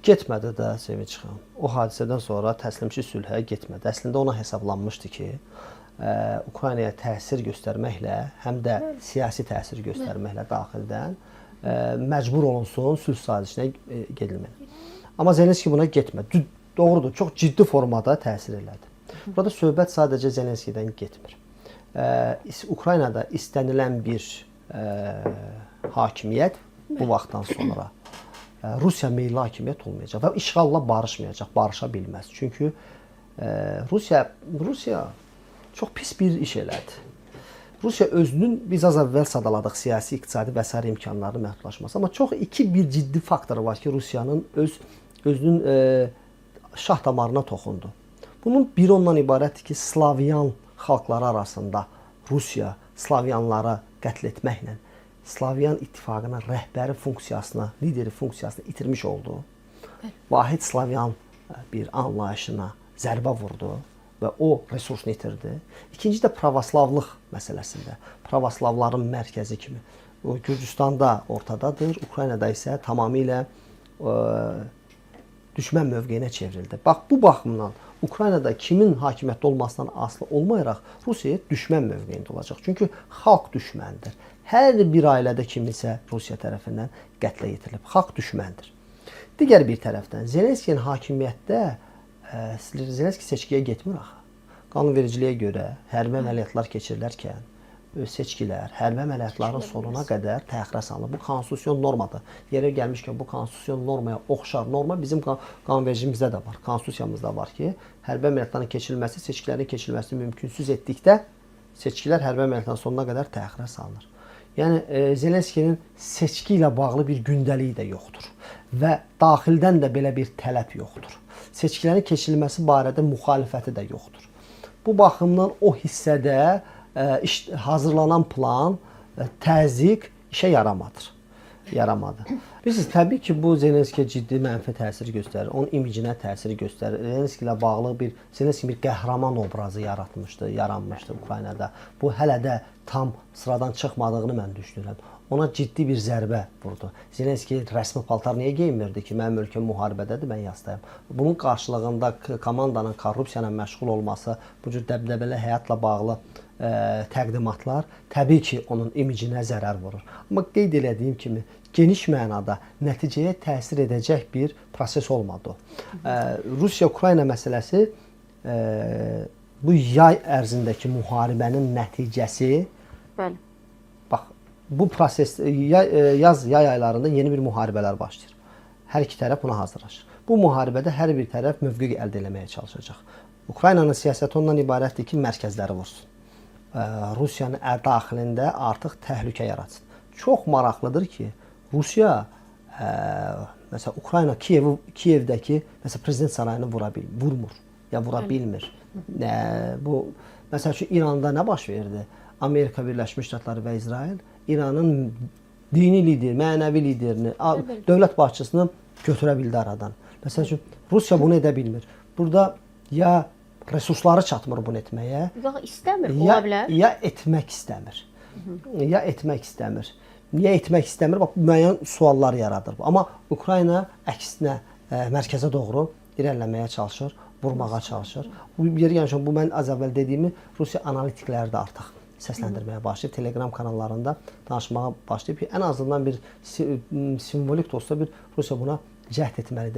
Getmədi də Sevinç xanım. O hadisədən sonra təslimçi sülhə getmədi. Əslində ona hesablanmışdı ki, Ukraynaya təsir göstərməklə, həm də siyasi təsir göstərməklə daxildən məcbur olunsun sülh sazişinə gedilməyə. Amma Zelenski buna getmədi. Doğrudur, çox ciddi formada təsir elədi. Burada söhbət sadəcə Zelenskidən getmir. Ukraynada istənilən bir hakimiyyət bu vaxtdan sonra Rusiya meyilli hakimiyyət olmayacaq və işğalla barışmayacaq, barışa bilməz. Çünki Rusiya çox pis bir iş elədi. Rusiya özünün biz az əvvəl sadaladıq siyasi, iqtisadi və sair imkanlarının məhdudlaşması. Amma çox iki bir ciddi faktoru var ki, Rusiyanın özünün şah damarına toxundu. Bunun biri ondan ibarətdir ki, Slavyan xalqları arasında Rusiya Slavyanları qətl etməklə Slavyan ittifaqının rəhbəri funksiyasını, lideri funksiyasını itirmiş oldu. Vahid Slavyan bir anlayışına zərbə vurdu və o resursunu itirdi. İkinci də pravoslavlıq məsələsində. Pravoslavların mərkəzi kimi. O Gürcüstanda ortadadır, Ukraynada isə tamamilə düşmən mövqeyinə çevrildi. Bax bu baxımdan Ukraynada kimin hakimiyyətdə olmasından asılı olmayaraq Rusiyaya düşmən mövqeyində olacaq. Çünki xalq düşməndir. Hər bir ailədə kiminsə Rusiya tərəfindən qətlə yetirilib. Xalq düşməndir. Digər bir tərəfdən Zelenskinin hakimiyyətdə Zelenski seçkiyə getmir axı. Qanunvericiliyə görə hərbi əməliyyatlar keçirilərkən seçkilər hərbi əməliyyatların sonuna qədər təxirə salınır. Bu konstitusion normadır. Yerə gəlmişkən bu konstitusion normaya oxşar norma bizim qanunvericiliyimizdə də var. Konstitusiyamızda var ki, hərbi əməliyyatların keçirilməsi seçkilərin keçirilməsini mümkünsüz etdikdə seçkilər hərbi əməliyyatların sonuna qədər təxirə salınır. Yəni Zelenskinin seçki ilə bağlı bir gündəliyi də yoxdur və daxildən də belə bir tələb yoxdur. Seçkilərin keçirilməsi barədə müxalifəti də yoxdur. Bu baxımdan o hissədə hazırlanan plan, təzyiq işə yaramadır. Yaramadı. Bilirsiniz, təbii ki, bu Zelenskiyə ciddi mənfi təsir göstərir. Onun imicinə təsir göstərir. Zelenski ilə bağlı Zelenski bir qəhrəman obrazı yaranmışdı Ukraynada. Bu hələ də tam sıradan çıxmadığını mən düşünürəm. Ona ciddi bir zərbə vurdu. Zelenski rəsmi paltar niyə geyinmirdi ki, mənim ölkəm müharibədədir, mən yasdayam. Bunun qarşılığında komandanın korrupsiya ilə məşğul olması, bu cür dəbdəbəli həyatla bağlı təqdimatlar təbii ki, onun imicinə zərər vurur. Amma qeyd elədiyim kimi geniş mənada nəticəyə təsir edəcək bir proses olmadı o. Rusiya-Ukrayna məsələsi bu yay ərzindəki müharibənin nəticəsi. Bəli. Bax, bu proses yay aylarında yeni bir müharibələr başlayır. Hər iki tərəf buna hazırlaşır. Bu müharibədə hər bir tərəf mövqe əldə etməyə çalışacaq. Ukraynanın siyasəti ondan ibarətdir ki, mərkəzləri vursun. Rusiyanın daxilində artıq təhlükə yaratsın. Çox maraqlıdır ki, Rusiya məsələn Ukrayna Kiyevdəki məsələn prezident sarayını vurmur ya vura bilmir. Bu məsəl üçün İranda nə baş verdi? Amerika Birləşmiş Ştatları və İsrail İranın dini lideri, mənəvi liderini, dövlət başçısını götürə bildi aradan. Məsəl üçün Rusiya bunu edə bilmir. Burada ya resursları çatmır bunu etməyə, Ya istəmir, ola bilər. Ya etmək istəmir. Ya etmək istəmir. Niyə etmək istəmir? Bax, müəyyən suallar yaradır. Amma Ukrayna əksinə mərkəzə doğru irəliləməyə çalışır, vurmağa çalışır. Bu yeri gəlmişəm, bu mən az əvvəl dediyimi Rusiya analitikləri də artıq səsləndirməyə başlayıb, Telegram kanallarında danışmağa başlayıb ki, ən azından bir simvolik də olsa bir Rusiya buna cəhd etməlidir.